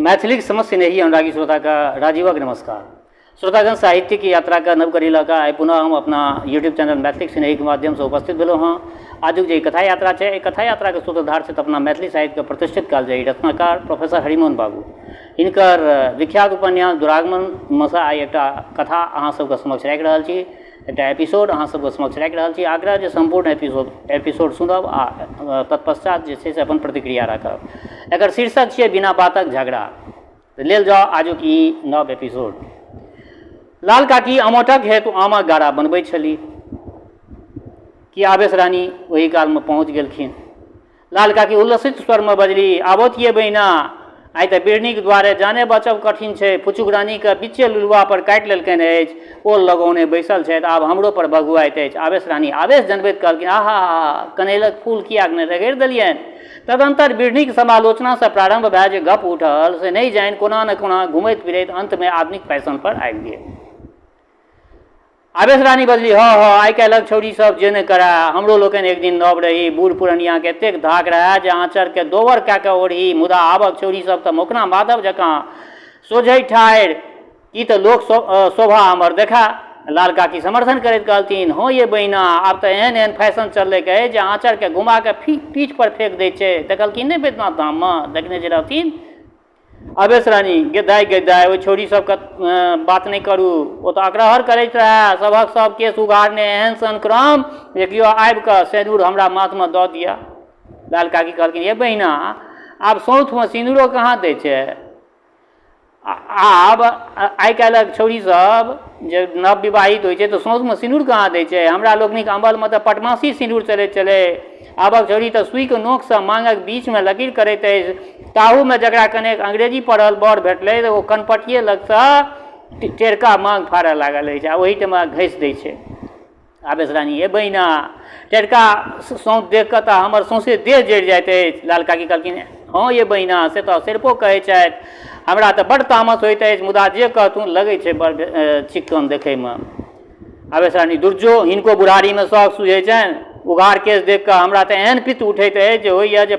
मैथिलीक समस्त स्नेही अनुरागी श्रोताके राजीवक नमस्कार। श्रोतागण, साहित्यिक यात्राके नव कड़ी लऽ कऽ आइ पुनः हम अपना यूट्यूब चैनल मैथिलीक स्नेहीके माध्यमसँ उपस्थित भेलहुँ हँ। आजुक जे ई कथा यात्रा छै, एहि कथा यात्राके सूत्रधार छथि अपना मैथिली साहित्यके प्रतिष्ठित कालजयी रचनाकार प्रोफेसर हरिमोहन बाबू। हिनकर विख्यात उपन्यास दुरागमनमे सँ आइ एकटा कथा अहाँ सबके समक्ष राखि रहल छी, एकटा एपिसोड अहाँ सबके समक्ष राखि रहल छी। आग्रह जे सम्पूर्ण एपिसोड सुनब आ तत्पश्चात जे छै से अपन प्रतिक्रिया राखब। एकर शीर्षक छियै बिना बातक झगड़ा। तऽ लेल जाउ आजुक ई नव एपिसोड। लाल काकी अमोटक हेतु आमक गारा बनबै छली कि आवेश रानी ओहि कालमे पहुँच गेलखिन। लाल काकी उल्लसित स्वरमे बजली, आबौत ये बहिना, आइ तऽ बिढ़नीक द्वारे जाने बचब कठिन छै। फुचुक रानीके बिच्चे लुलुआ पर काटि लेलकनि अछि, ओल लगौने बैसल छथि, आब हमरो पर बघुआइत अछि। आवेश रानी आवेश जनबैत कहलखिन, आहा हा, कनैलक फूल किएक ने रगड़ि देलियनि? तदन्तर बिढ़नीक समालोचनासँ प्रारम्भ भए जे गप उठल से नहि जानि कोना ने कोना घुमैत फिरैत अन्तमे आधुनिक फैशन पर आबि गेल। आवेश रानी बजली, हँ हँ, आइ काल्हिक छौड़ी सब जे ने करए, हमरो लोकनि एक दिन नव रही, बूढ़ पुरनियाके एतेक धाक रहए जे आँचरके दोबर कए कऽ ओढ़ी, मुदा आबक छौड़ी सब तऽ मोकना माधव जकाँ सोझै ठाढ़ि, की तऽ लोक शोभा हमर देखए। लाल काकी समर्थन करैत कहलथिन, हँ ये बहिना, आब तऽ एहन एहन फैशन चललैक अछि जे आँचरके घुमा कऽ पीठ पर फेक दैत छै। देखलखिन नहि बैद्यनाथ धाममे देखने जे रहथिन। आवेश रानी, गे दाइ गे दाइ, ओहि छौड़ी सबके बात नहि करू, ओ तऽ अकरहर करैत रहए, सभक सब केश उघारने, एहन सन क्रम जे केओ आबि कऽ सेनुर हमरा माथमे दऽ दिअ। लाल काकी कहलखिन, ये बहिना, आब सौँथमे सिनुरो कहाँ दै छै? आब आइ काल्हिक छौड़ी सब जे नव विवाहित होइ छै तऽ सौँथमे सिनुर कहाँ दै छै? हमरा लोकनिक अमलमे तऽ पटमासी सिनुर चलैत छलै। आबक छौड़ी तऽ सुइके नोकसँ माँगक बीचमे लकीर करैत अछि। ताहूमे जकरा कनेक अंग्रेजी पढ़ल बर भेटलै तऽ ओ कनपटिये लगसँ टेरका माँग फाड़ऽ लागल अछि आ ओहिठमा घसि दै छै। आवेश रानी, हे बहिना, टेरका सौँत देख कऽ तऽ हमर सौँसे देह जरि जाइत अछि। लाल काकी कहलखिन, हँ ये बहिना, से तऽ सरिपो कहै छथि। हमरा तऽ बड्ड तामस होइत अछि, मुदा जे कहथुन, लगै छै बड़ चिक्कन देखैमे। आवेश रानी, दुर्जो, हिनको बुढ़ारीमे शौख सुझै छनि। उघार केश देख कऽ हमरा तऽ एहन पित्त उठैत अछि जे होइए जे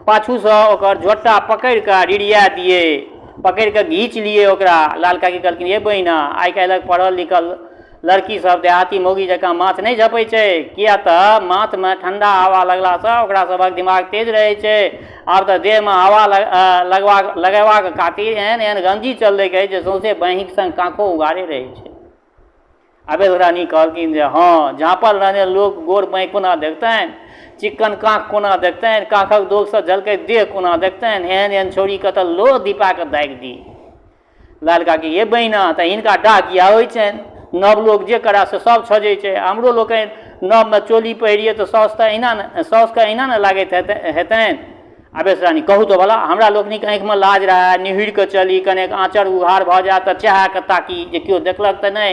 पाछूसँ ओकर झोँटा पकड़ि कऽ रिरिया दियै, पकड़ि कऽ घीचि लियै ओकरा। लाल काकी कहलखिन, हे बहिना, आइ काल्हिक पढ़ल लिखल लड़की सब देहाती मौगी जकाँ माथ नहि झपै छै, किए तऽ माथमे ठण्डा हवा लगलासँ ओकरा सभक दिमाग तेज रहै छै। आब तऽ देहमे हवा लगेबाक खातिर एहन एहन गंजी चललैक अछि जे सौंसे बाँहिक संग काँखो उघारे रहै छै। आवेश रानी कहलखिन जे हँ, झाँपल रहने लोक गोर बाँहि कोना देखतनि, चिक्कन काँख कोना देखतनि, काँखक दोगसँ झलकैत देह कोना देखतनि, एहन एहन छौड़ीके तऽ लोह धिपा कऽ दागि दी। लाल काकी, ये बहिना, तऽ हिनका डाह किया होइ छनि? नव लोक जे करा से सब छजै छै। हमरो लोकनि नवमे चोली पहिरियै तऽ साउस तऽ एहिना ने साउसके एहिना ने लागैत हेतनि। आवेश रानी, कहू तऽ भला, हमरा लोकनिक आँखिमे लाज रहए, निहुरि कऽ चली, कनेक आँचर उघार भऽ जाय तऽ चेहा कऽ ताकी जे केओ देखलक तऽ नहि।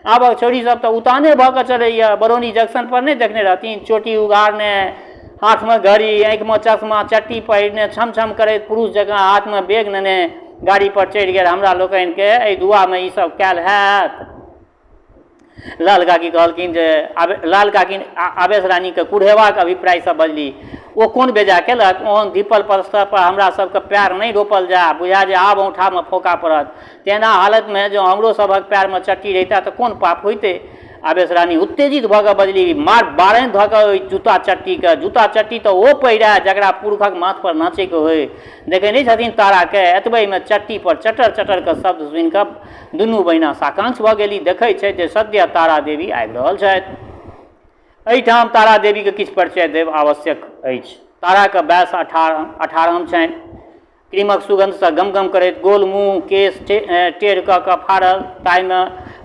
आबक छौड़ी सब तऽ उताने भऽ कऽ चलैए। बरौनी जंक्शन पर नहि देखने रहथिन, चोटी उघारने, हाथमे घड़ी, आँखिमे चश्मा, चट्टी पहिरने, छम छम करैत पुरुष जकाँ हाथमे बैग नेने गाड़ी पर चढ़ि गेल। हमरा लोकनिके एहि दुआमे ई सब कयल हैत? लाल काकी कहलखिन जे लाल काकी आवेश रानीके कुढ़ेबाक अभिप्रायसँ बजली, ओ कोन बेजा केलक? ओहन धीपल पलस्तर पर हमरा सबके पैर नहि रोपल जाय, बुझाय जे आब औंठामे फोका पड़त। तेना हालतिमे जँ हमरो सभक पैरमे चट्टी रहितए तऽ कोन पाप होइतै? आवेश रानी उत्तेजित भऽ कऽ बजली, मार बारनि धऽ कऽ ओहि जूता चट्टीके। जूता चट्टी तऽ ओ पहिरए जकरा पुरुखक माथ पर नाचैके होइ। देखै नहि छथिन ताराके? एतबहिमे चट्टी पर चटर चटर के शब्द सुनि कऽ दुनू बहिना साकांक्ष भऽ गेली। देखै छथि जे सद्यः तारा देवी आबि रहल छथि। एहिठाम तारा देवीके किछु परिचय देब आवश्यक अछि। ताराके वयस 18 छनि। क्रीमक सुगन्धसँ गमगम करैत गोल मुँह, केश टेढ़ कऽ कऽ फाड़ल, ताहिमे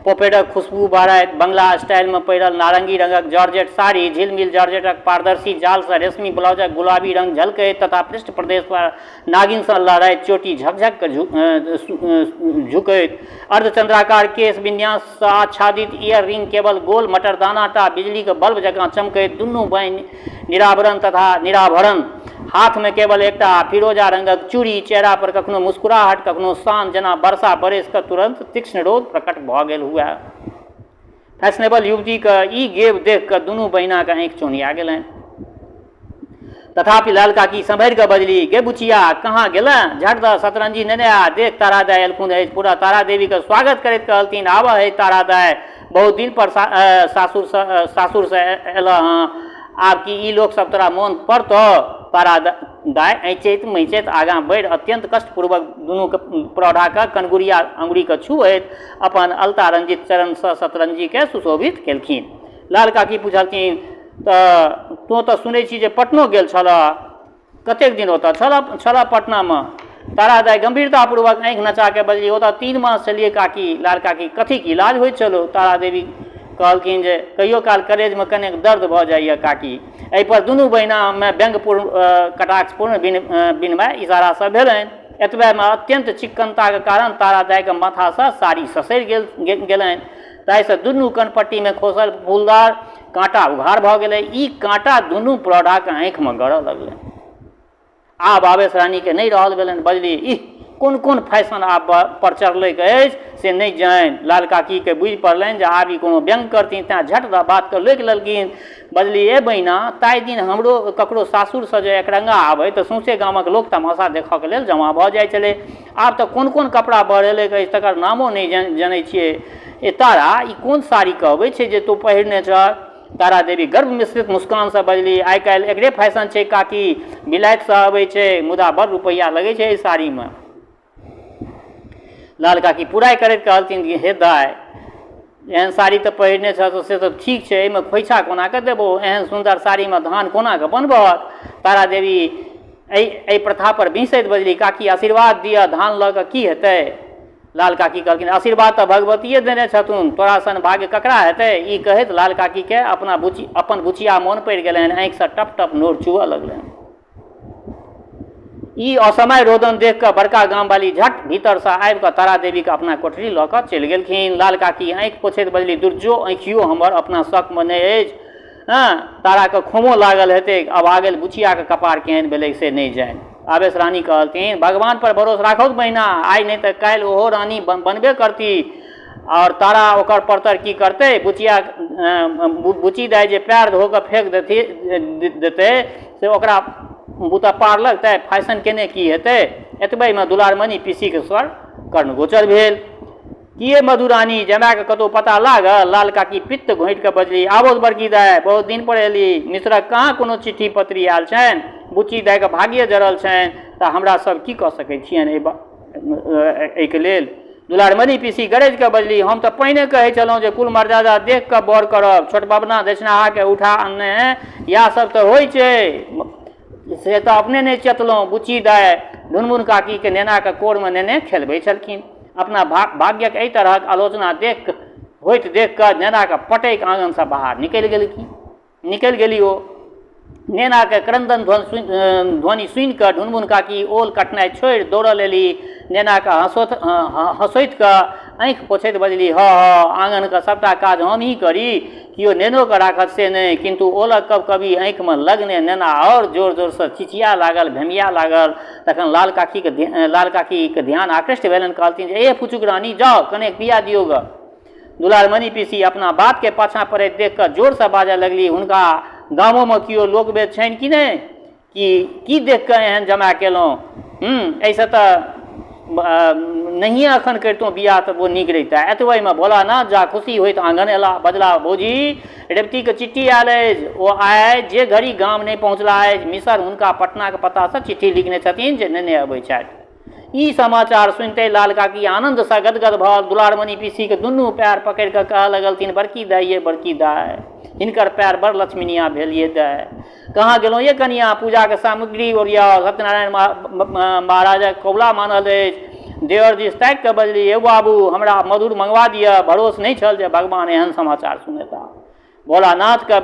पोपेडक खुशबू बहराइत, बंगला स्टाइलमे पहिरल नारंगी रंगक जॉर्जेट साड़ी, झिलमिल जॉर्जेटक पारदर्शी जालसँ रेशमी ब्लाउजक गुलाबी रंग झलकैत तथा पृष्ठ प्रदेश पर नागिनसँ लहराइत चोटी झकझक कऽ झुकैत, अर्धचंद्राकार केश विन्याससँ आच्छादित इयर रिंग केवल गोल मटरदाना टा बिजलीक बल्ब जकाँ चमकैत, दुनू बाँहि निरावरण तथा निराभरण, हाथमे केवल एकटा फिरोजा रंगक चूड़ी, चेहरा पर कखनो मुस्कुराहट, कखनो शान, जेना वर्षा बरसि कऽ तुरन्त तीक्ष्ण रौद प्रकट भऽ गेल हुए। फैशनेबल युवतीक ई गेब देखि कऽ दुनू बहिनाक आँखि चौन्हिया गेलनि। तथापि लाल काकी सम्हरि कऽ बजली, गे बुचिया, कहाँ गेलेँ? झट दऽ सतरंजी नेने आ, देख तारा दाइ एलखुन अछि। पूरा तारा देवीक स्वागत करैत कहलथिन, आबह हे तारा दाइ, बहुत दिन पर सासुरसँ एलह हँ, आब की ई लोक सब तोरा मोन पड़तौ? तारा दाइ ऐँचैत मैँचैत आगाँ बढ़ि अत्यन्त कष्टपूर्वक दुनू प्रौढ़ाक कनगुरिया अँगुरीकेँ छुऐत अपन अलता रंजित चरणसँ सतरंजीकेँ सुशोभित केलखिन। लाल काकी पुछलथिन, तऽ तोँ तऽ सुनै छी जे पटनो गेल छलह? कतेक दिन ओतऽ छलह पटनामे? तारा दाइ गम्भीरतापूर्वक आँखि नचा कऽ बजली, ओतऽ 3 मास छलियै काकी। लाल काकी, कथीक इलाज होइत छलौ? तारा देवी कहलखिन जे कहियो काल करेजमे कनेक दर्द भऽ जाइए काकी। एहिपर दुनू बहिनामे व्यंग्यपूर्ण कटाक्षपूर्ण विनिमय इशारासँ भेलनि। एतबेमे अत्यन्त चिक्कनताक कारण तारा दाइक माथासँ साड़ी ससरि गेलनि। ताहिसँ दुनू कनपट्टीमे खोसल फूलदार काँटा उघार भऽ गेलै। ई काँटा दुनू प्रौढ़ाक आँखिमे गड़ऽ लगलै। आब आवेश रानीके नहि रहल भेलनि। बजली, इह, कोन कोन फैशन आब प्रचरलैक अछि से नहि जानि। लाल काकीके बुझि पड़लनि जे आब ई कोनो व्यंग्य करथिन, तेँ झट दऽ बातके लोकि लेलखिन। बजली, ए बहिना, ताहि दिन हमरो ककरो सासुरसँ जँ एकरंगा आबै तऽ सौंसे गामक लोक तमाशा देखऽके लेल जमा भऽ जाइ छलै। आब तऽ कोन कोन कपड़ा बहरेलैक अछि तकर नामो नहि जनै छियै। ए तारा, ई कोन साड़ी कहबै छै जे तोँ पहिरने छह? तारा देवी गर्व मिश्रित मुस्कानसँ बजली, आइ काल्हि एकरे फैशन छै काकी, बिलायतसँ अबै छै, मुदा बड़ रुपैआ लगै छै एहि साड़ीमे। लाल काकी पुराइ करैत कहलथिन, हे दाइ, एहन साड़ी तऽ पहिरने छह से तऽ ठीक छै, एहिमे खोइछा कोना कऽ देबौ? एहन सुन्दर साड़ीमे धान कोना कऽ बनबहक? तारा देवी एहि प्रथापर बिहँसैत बजली, काकी आशीर्वाद दिअ, धान लऽ कऽ की हेतै? लाल काकी कहलखिन, आशीर्वाद तऽ भगवतिये देने छथुन, तोरा सन भाग्य ककरा हेतै? ई कहैत लाल काकीकेँ अपन बुचिया मोन पड़ि गेलनि, आँखिसँ टप-टप नोर चुअऽ लगलनि। ई असमय रोदन देखि कऽ बड़का गामवाली झट भीतरसँ आबि कऽ तारा देवीकेँ अपना कोठरी लऽ कऽ चलि गेलखिन। लाल काकी आँखि पोछैत बजली, दुर्जो, आँखियो हमर अपना सकमे नहि अछि। हँ, ताराकेँ खोमो लागल हेतैक। अभागल बुचियाक कपार केहन भेलैक से नहि जानि। आवेश रानी कहलथिन, भगवानपर भरोस राखौक बहिना, आइ नहि तऽ काल्हि ओहो रानी बनबे करती। आओर तारा ओकर परतर की करतै? बुचिया बुची दाइ जे पएर धो कऽ फेक देतै से ओकरा बुते पार लगतै? फैशन केने की हेतै? एतबेमे दुलारमणि पीसीक स्वर कर्णगोचर भेल। किए मधुरानी, जमायके कतहु पता लागल? लाल काकी पित्त घोंटि कऽ बजली, आबौक बड़की दाइ, बहुत दिन पर एली। मिश्रक कहाँ कोनो चिट्ठी पत्री आयल छनि? बुच्ची दाइके भाग्ये जरल छनि तऽ हमरा सब की कऽ सकै छियनि एहिके लेल? दुलारमणि पीसी गरजि कऽ बजली, हम तऽ पहिने कहै छलहुँ जे कुल मर्यादा देखि कऽ बर करब। छोट बबना दक्षिणाहाके उठा अनने इएह सब तऽ होइ छै। से तऽ अपने नहि चेतलहुँ। बुच्ची दाइ ढुनमुन काकीके नेनाके कोरमे नेने खेलबै छलखिन। अपना भाग्यक एहि तरहक आलोचना देख होइत देख कऽ नेनाके पटकि आङनसँ बाहर निकलि गेलखिन निकलि गेली ओ। नेनाके क्रन्दन ध्वनि सुनि कऽ ढुनमुन काकी ओल कटनाइ छोड़ि दौड़ल एली। नेनाके हँसोथि कऽ आँखि पोछैत बजली, हऽ हऽ, आङनके सभटा काज हमही करी, केओ नेनोके राखत से नहि। किन्तु ओलक कबकबी आँखिमे लगने नेना आओर जोर-जोरसँ चिचिया लागल, भेमिया लागल। तखन लाल काकीक ध्यान आकृष्ट भेलनि। कहलथिन जे ए फुचुक रानी, जाउ, कनेक पिया दियौ गऽ। दुलारमणि पीसी अपना बापके पाछाँ पड़ैत देखि कऽ जोरसँ बाजऽ लगली, हुनका गामोमे केओ लोक-वेद छनि कि नहि? की देखि कऽ एहन जमाय केलहुँ? एहिसँ तऽ नहिए एखन करितहुँ बियाह तऽ ओ नीक रहितए। एतबहिमे भोलानाथ झा खुशी होइत आङन अयलाह। बजलाह, भौजी, रेवतीके चिट्ठी आयल अछि। ओ आइ जे घड़ी गाम नहि पहुँचलाह अछि। मिसर हुनका पटनाक पतासँ चिट्ठी लिखने छथिन जे नेने अबैत छथि। ई समाचार सुनिते लाल काकी आनन्दसँ गदगद भऽ दुलारमणि पीसीक दुनू पएर पकड़ि कऽ कहऽ लगलथिन, बड़की दाइ यै बड़की दाइ, हिनकर पएर बड़ लक्ष्मीनियाँ भेल यै दाइ। कहाँ गेलहुँ यै कनियाँ, पूजाक सामग्री ओरियाउ, सत्यनारायण महाराजक कबुला मानल अछि। देवर दिस ताकि कऽ बजली, यौ बाबू, हमरा मधुर मङ्गवा दिअ, भरोस नहि छल जे भगवान एहन समाचार सुनेता। भोलानाथके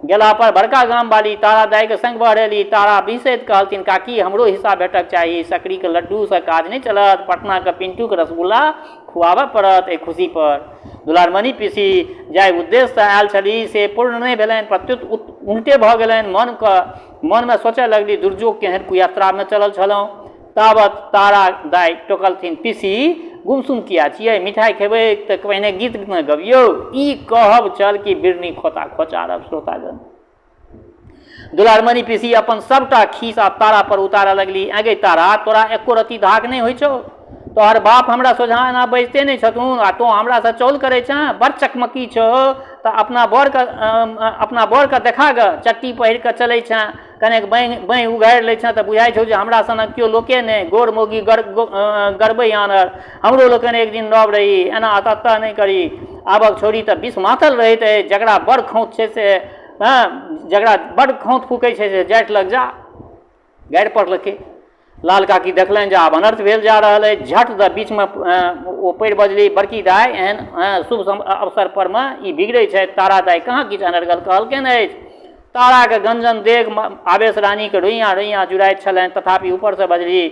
गेलापर बड़का गामवाली तारा दाइके सङ्ग बहरेली। तारा बिहसैत कहलथिन, काकी, हमरो हिस्सा भेटक चाही। सकरीके लड्डूसँ काज नहि चलत, पटनाके पिन्टूके रसगुल्ला खुआबऽ पड़त एहि खुशीपर। दुलारमणि पीसी जाहि उद्देश्यसँ आयल छलीह से पूर्ण नहि भेलनि, प्रत्युत उल्टे भऽ गेलनि। मनमे सोचऽ लगली, दुर्जोग केहन कुयात्रामे चलल छलहुँ। तावत तारा दाइ टोकलथिन, पीसी, गुमसुम किया छियै? मिठाइ खेबै तऽ पहिने गीत ने गबियौ। ई कहब छल कि बिरनी खोता खोचारब। श्रोतागण। दुलारमणि पीसी अपन सभटा खीस आब तारा पर उतारऽ लगली, ऐं गै तारा, तोरा एक्को रत्ती धाक नहि होइ छौ? तोहर बाप हमरा सोझाँ एना बजिते नहि छथुन आ तोँ हमरासँ चौल करै छेँ? बड़ चकमकी छौ तऽ अपना बरके देखा गऽ। चट्टी पहिर कऽ चलै छेँ, कनेक बाँहि बाँहि उघारि लै छेँ तऽ बुझाइ छौ जे हमरा सनक केओ लोके नहि। गोर मौगी गरबै आनर। हमरो लोकनि एक दिन नव रही। एना अतत्तह नहि करी। आबक छौड़ी तऽ विष मातल रहैत अछि। जकरा बड़ खौंत छै से हँ, जकरा बड्ड खौंत फूकै छै से जाठि लग जा। गारि पढ़लकै। लाल काकी देखलनि जे आब अनर्थ भेल जा रहल अछि। झट दऽ बीचमे ओ पड़ि बजली, बड़की दाइ, एहन शुभ अवसर परमे ई बिगड़ै छथि। तारा दाइ कहाँ किछु अनर्गल कहलकनि अछि? ताराके गञ्जन देख आवेश रानीके रोइयाँ रोइयाँ जुड़ाइत छलनि। तथापि ऊपरसँ बजली,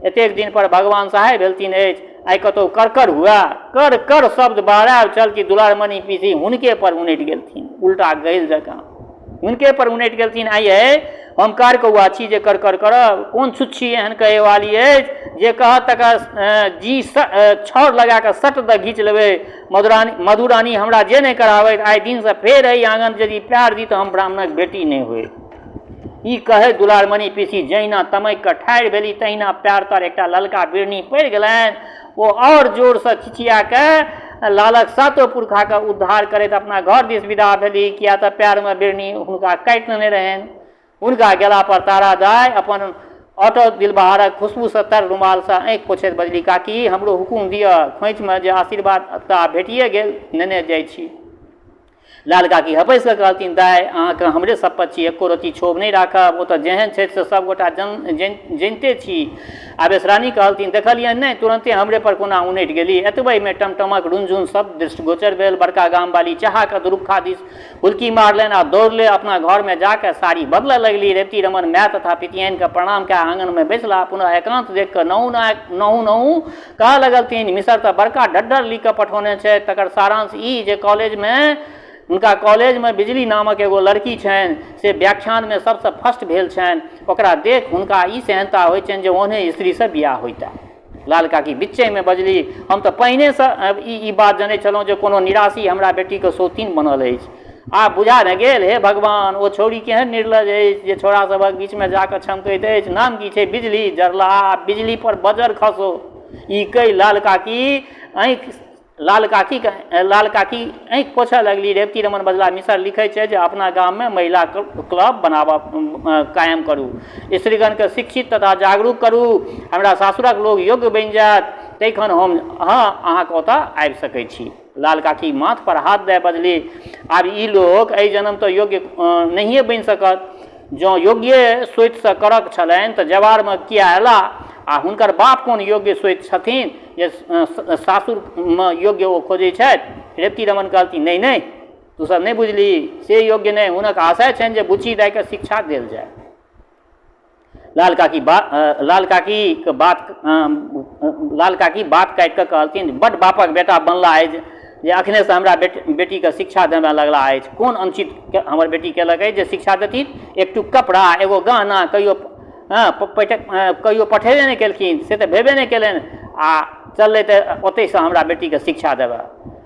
एतेक दिन पर भगवान सहाय भेलथिन अछि। आइ कतहु करकर हुए? कर कर शब्द बहरायल छल कि दुलारमणि पीसी हुनके पर उनटि गेलथिन। उल्टा गैल जकाँ हुनके पर उनटि गेलथिन। आइ हे, हम कार कौआ छी जे कर कर करब? कोन छुच्छी एहन कहैवाली अछि जे कहत तकर जी छाउर लगा कऽ सट दऽ घीच लेबै। मधुरानी मधुरानी हमरा जे नहि कराबथि, आइ दिनसँ फेर एहि आङन यदि पएर दी तऽ हम ब्राह्मणक बेटी नहि होइ। ई कहैत दुलारमणि पीसी जहिना तमकि कऽ ठाढ़ि भेली तहिना पएर तर एकटा ललका बिढ़नी पड़ि गेलनि। ओ आओर जोरसँ चिचिया कऽ लालक सातो पुरखाके उद्धार करैत अपना घर दिस विदा भेली, किया तऽ पएरमे बिढ़नी हुनका काटि लेने रहनि। हुनका गेला पर तारा दाइ अपन ऑटो दिलबहारक खुशबूसँ तर रुमालसँ आँखि पोछैत बजली, काकी, हमरो हुकुम दिअ, खोँइछमे जे आशीर्वाद तऽ आब भेटिए गेल, नेने जाइ छी। लाल काकी हपसि कऽ कहलथिन, दाइ, अहाँके हमरे सप्पत छी, एको रत्ती क्षोभ नहि राखब। ओ तऽ जेहन छथि से सभ गोटा जनिते छी। आवेश रानी कहलथिन, देखलियनि नहि, तुरन्ते हमरे पर कोना उनटि गेली। एतबहिमे टमटमक रुनझुन शब्द दृष्टिगोचर भेल। बड़का गामवाली चहाके दुरुक्खा दिस हुलकी मारलनि आ दौड़ले अपना घरमे जा कऽ साड़ी बदलऽ लगली। रेवती रमण माय तथा पितियानिके प्रणाम कए आङनमे बैसला। पुनः एकान्त देखि कऽ नहु नहु नहु कहऽ लगलथिन, मिसर तऽ बड़का ढड्ढर लिखि कऽ पठौने छथि। तकर सारांश ई जे कॉलेजमे हुनका कॉलेजमे बिजली नामक एगो लड़की छनि से व्याख्यानमे सबसँ फर्स्ट भेल छनि। ओकरा देखि हुनका ई सेहन्ता होइ छनि जे ओहने स्त्रीसँ बियाह होइतए। लाल काकी बिच्चेमे बजली, हम तऽ पहिनेसँ ई बात जनै छलहुँ जे कोनो निराशी हमरा बेटीके सौतीन बनल अछि। आब बुझा ने गेल। हे भगवान, ओ छौड़ी केहन निर्लज अछि जे छौड़ा सभक बीचमे जा कऽ छमकैत अछि। नाम की छै? बिजली। जरलाहा बिजली पर बजर खसो। ई कहि लाल काकी आँखि लाल काकीके लाल काकी आँखि पोछऽ लगली। रेवती रमन बजला, मिसर लिखै छै जे अपना गाममे महिला क्लब बनाबऽ कायम करू, स्त्रीगणके शिक्षित तथा जागरूक करू। हमरा सासुरक लोक योग्य बनि जायत तैखन हम अहाँके ओतऽ आबि सकै छी। लाल काकी माथ पर हाथ दए बजली, आब ई लोक एहि जन्म तऽ योग्य नहिए बनि सकत। जँ योग्ये सोतिसँ करक छलनि तऽ जवारमे किए अयला? आ हुनकर बाप कोन योग्य सोति छथिन जे सासुरमे योग्य ओ खोजै छथि? रेवती रमन कहलथिन, नहि नहि, तू सब नहि बुझली, से योग्य नहि, हुनक आशय छनि जे बुच्ची दाइके शिक्षा देल जाय। लाल काकी बा लाल काकीके बात लाल काकी बात काटि कऽ कहलथिन, बड्ड बापक बेटा बनला अछि जे अखनेसँ हमरा बेटीके शिक्षा देमय लगला अछि। कोन अनुचित हमर बेटी केलक अछि जे शिक्षा देथिन? एक टुक कपड़ा, एगो गहना कहियो हँ कहियो पठेबे नहि केलखिन, से तऽ भेबे नहि केलनि आ चललै तऽ ओतहिसँ हमरा बेटीके शिक्षा देबय।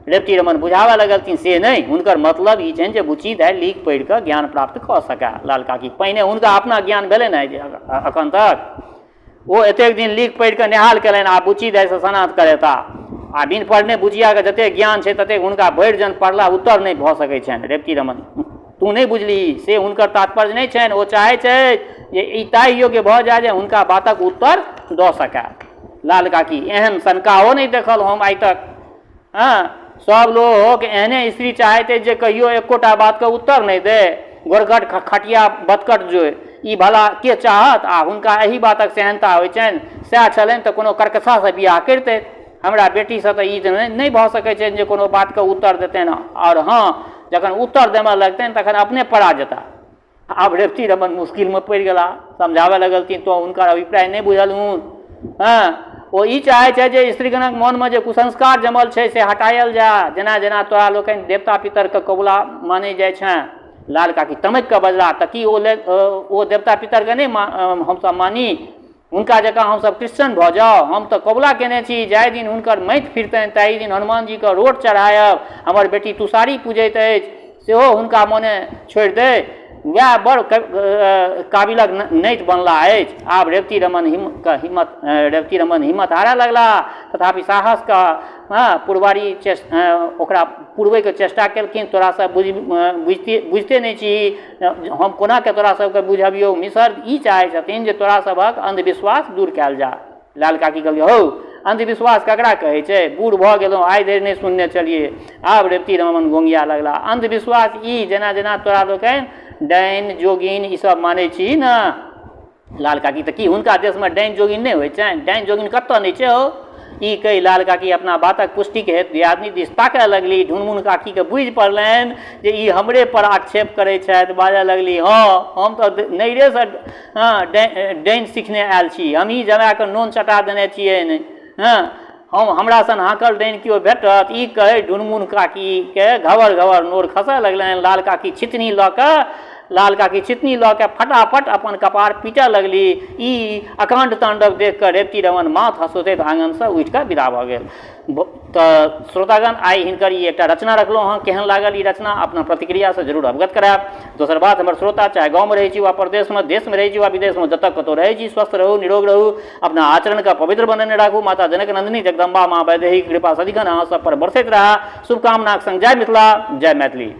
रेवती रमन बुझाबय लगलथिन, से नहि, हुनकर मतलब ई छनि जे बुच्ची दाइ लिख पढ़ि कऽ ज्ञान प्राप्त कऽ सकए। लाल काकी, पहिने हुनका अपना ज्ञान भेलनि हँ जे एखन तक? ओ एतेक दिन लिख पढ़ि कऽ नेहाल केलनि आ बुच्ची दाइसँ सनाथ करेता। आ बिन पढ़ने बुचियाके जतेक ज्ञान छै ततेक हुनका भरि जन पढ़ला उत्तर नहि भऽ सकै छनि। रेवती रमन, तू नहि बुझलिही, से हुनकर तात्पर्य नहि छनि। ओ चाहै छथि जे ई ताहि योग्य भऽ जाय जे हुनका बातक उत्तर दऽ सकए। लाल काकी, एहन सनकाहो नहि देखल हम आइ तक। हँ, सभ लोक एहने स्त्री चाहैत अछि जे कहियो एकोटा बातके उत्तर नहि दे, गोरगट खटिया बतकट जोइ। ई भला के चाहत? आ हुनका एहि बातक सेहन्ता होइ छनि। सएह छलनि तऽ कोनो कर्कशासँ बियाह करितथि। हमरा बेटीसँ तऽ ई नहि भऽ सकै छनि जे कोनो बातके उत्तर देतनि। आओर हँ, जखन उत्तर देमऽ लगतनि तखन अपने पड़ा जेताह। आब रेवती रमन मुश्किलमे पड़ि गेला। समझाबऽ लगलथिन, तोँ हुनकर अभिप्राय नहि बुझलहुन हँ। ओ ई चाहै छथि जे स्त्रीगणक मोनमे जे कुसंस्कार जमल छै से हटायल जाय, जेना जेना तोरा लोकनि देवता पितरके कबुला मानै जाइ छेँ। लाल काकी तमकि कऽ बजला, तऽ की ओ देवता पितरके नहि हमसभ मानी? हुनका जकाँ हमसभ क्रिश्चियन भऽ जाउ? हम तऽ कबुला कयने छी, जाहि दिन हुनकर मति फिरतनि ताहि दिन हनुमानजीके रोट चढ़ायब। हमर बेटी तुषारी पूजैत अछि, सेहो हुनका मोने छोड़ि दै? वएह बड़ काबिलक नैत बनला अछि। आब रेवती रमण क हिम्मत रेवती रमण हिम्मत हारय लगलाह। तथापि साहस क पुरबारी ओकरा पुरबैके चेष्टा केलखिन, तोरा सब बुझिते नहि छीही, हम कोना कऽ तोरा सबके बुझबियौ। मिसर ई चाहै छथिन जे तोरा सभक अन्धविश्वास दूर कयल जाय। लाल काकी कहलकै, हौ, अन्धविश्वास ककरा कहै छै? बूढ़ भऽ गेलहुँ, आइ धरि नहि सुनने छलियै। आब रेवती रमण गोंगिया लगला, अन्धविश्वास ई जेना जेना तोरा लोकनि डाइन जोगिन ई सब मानै छीही ने। लाल काकी, तऽ की हुनका देशमे डाइन जोगिन नहि होइ छनि? डाइन जोगिन कतऽ नहि छै हौ। ई कहि लाल काकी अपना बातक पुष्टिके हेतु दियादनी दिस ताकय लगली। ढुनमुन काकीके बुझि पड़लनि जे ई हमरे पर आक्षेप करै छथि। बाजऽ लगली, हँ, हम तऽ नैहरेसँ हँ डाइन सिखने आयल छी। हमही जमायके नोन चटा देने छियनि। हँ, हम हमरा सन हाँकल डाइन केओ भेटत? ई कहि ढुनमुन काकीके घबर घबर नोर खसय लगलनि। लाल काकी छितनी लऽ कऽ लाल काकी छितनी लऽ कऽ फटाफट अपन कपार पीटय लगली। ई अकाण्ड ताण्डव देखि कऽ रेवती रमण माथ हँसोथैत आङनसँ उठि कऽ विदा भऽ गेल। तऽ श्रोतागण, आइ हिनकर ई एकटा रचना रखलहुँ हँ। केहन लागल ई रचना, अपना प्रतिक्रियासँ जरूर अवगत करायब। दोसर बात, हमर श्रोता चाहे गाँवमे रहै छी वा परदेशमे, देशमे रहै छी वा विदेशमे, जतऽ कतहु रहै छी, स्वस्थ रहू, निरोग रहू, अपना आचरणके पवित्र बनेने राखू। माता जनक नन्दिनी जगदम्बा माँ वैदेहीक कृपा सदिखन अहाँ सब पर बरसैत रहए। शुभकामनाक संग जय मिथिला, जय मैथिली।